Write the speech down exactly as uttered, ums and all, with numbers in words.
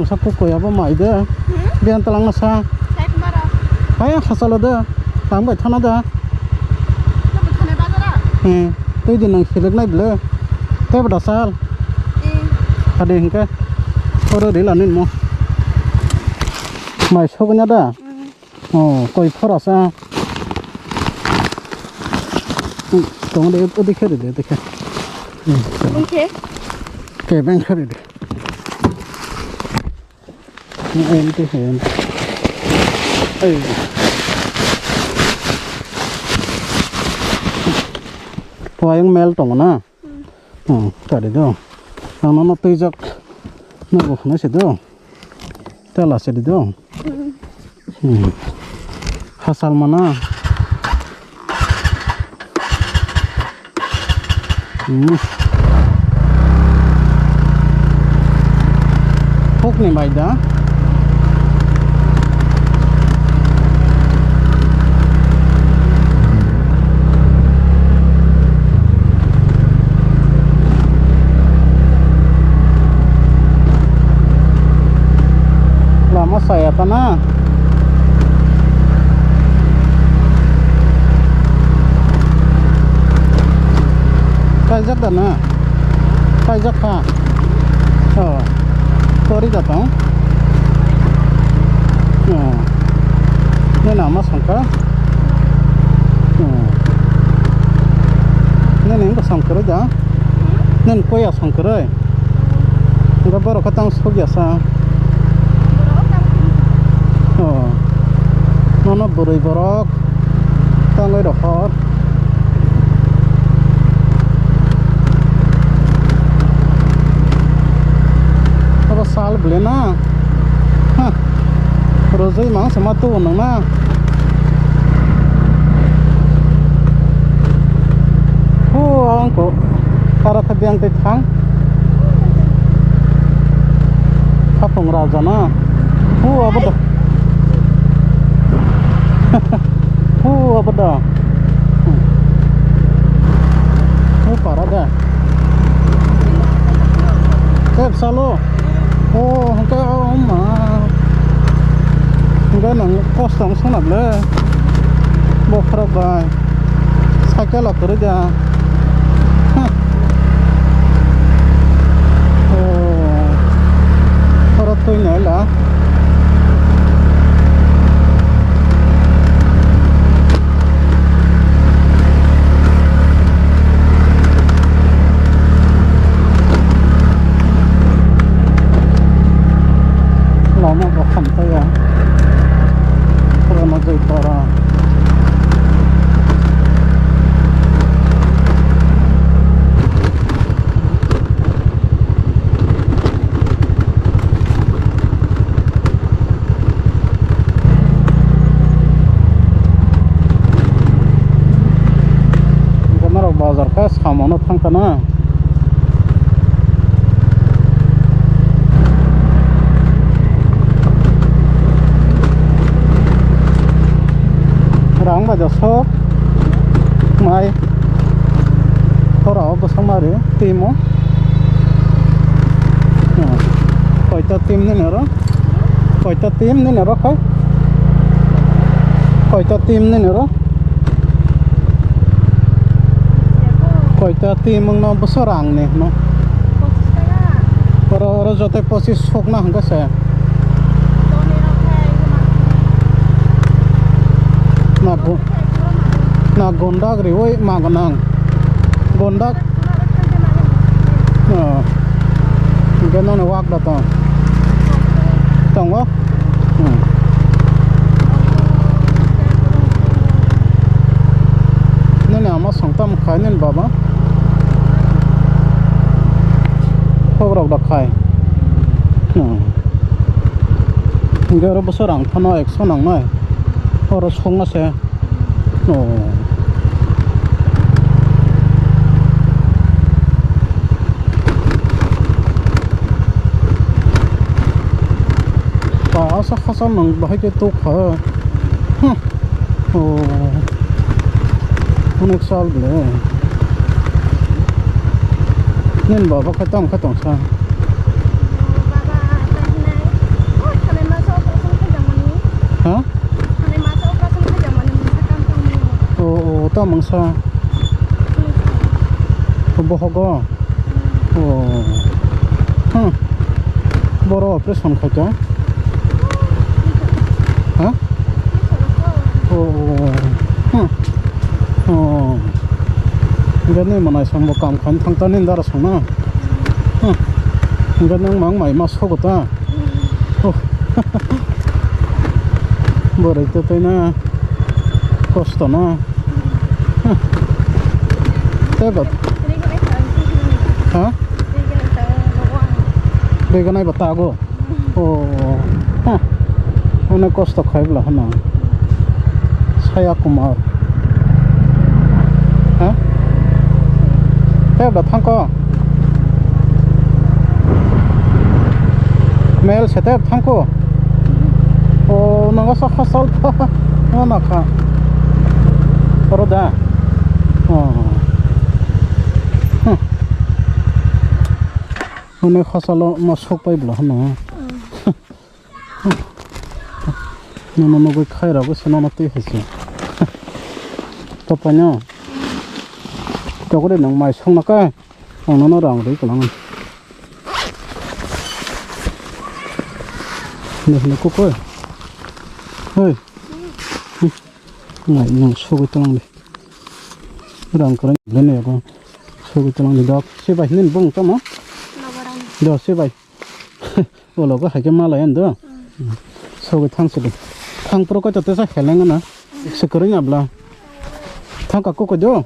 Sa kukui abo mai de. Hmm? Biyan talangma sa. Sai kumara. Hai, hasalo de. Tang bai thana de. Nabo thane bazara. Hmm. Tei di nang selek nai bele. Tei bada sal. Eh. Hade hingke. Oro rila nin mo. Mai sogna da. Hmm. Oh, koi phora sa. Hmm, tong de, odi khe de, odi khe. Hmm. Bung khe? Kebeng khe de. Empty, empty. Ei. Wayang mel tongo na? Hmm. Hmm, tari do. Ang nono twijak. Nogo khna se do. Tela se do. Hmm. Hmm. Hasal mana. Hmm. Hukni bai da. Lama saya ta na. Kaijak da na? Kaijak kha? Oh. Kori da tong? Oh. Nini ama songkha? Oh. Nini wngkha songkwrwi da? Nini koya songkwrwi? Hingke borok khe tang sukya sa. Oh. Nono bwrwi borok tangwi rokor. Abo sal bwle na. Ha. Rwjwi mang se ma tubu nang na. Hu, ang ko. Para khe biyang twi thang. Khapung raja na. Hu, abo da. Hu, abo da. Hu, para da. Kep salo. Oh, hwnkhe, oh, ma. Hwnkhe nwng kosto wng swnam le. Bokhorok bai. Cycle o kwrwi da. Huh. Oh. Oro twi nai la. Lama bo khamtaiya. Pura no jai para. Norok bazar khe samono thang kana. Rang bai da sok mai. Hora o bwswk mari timo. Hmm. Koita team nini oro? Koita team nini oro khai? Koita team nini oro? Koita team wngno bwswk rang ni hwno? Oro, oro joto pochis sokna hwnkhe se. Na gu-, na gundak riwi mago nang. Gundak. Oh. Hwnkhe noni wak da tong. Tongo? Hmm. Nini ama song tamo khai nini baba? Kokrok da khai. Hmm. Hwnkhe oro bwswk rang phano ekso nangnai. Oro songma se. Oh. Ba, asa khasa nang bahai khe tok kha. Huh. Oh. Onek sal bole. Nini baba khe tamo khe tongsa. Baba, tamo hinai. Ha? Ani masa operation khaijak mani mungsa kam tongmani. O, o, ta mungsa. Mungsa. O, bohogo? Hmm. O. Hmm. Boro operation khaikha? Ha? O, o, o. Hmm. O. Gani manai songbo kam khain thangtani dara songna. Hmm. Gani mang mai ma sogo ta. Oh. Bwrwi twtwi na kosto na. Tei ba. Ha? Beganai ba tago. Oh. Ha. Onek kosto khai bwla hano. Saya Kumar. Ha? Tei bwla thangko. Mel se tei thangko. O, nang sa khasal pa. Ano kha. Oro da. Oh. Hmm. Onek khasalo ma sok pai bwla hano. Nono nugwi khairok se nono twi hai se. To paino. Tokore nang mai songna kai. Ang nono rang rwi kwlangwi. Nihini kukui. Hoi. Nai nang sugwi tongdi. Rang kwrwng bini yago. Sugwi tongdi dok. Sibai hini bung tamo? Nagarani. Do sibai. Ulo go hai khe malai ando. Sogwi thang sidi. Thang pro koi to tesa heleng na. Sikwrwng abla. Thang ka koko do.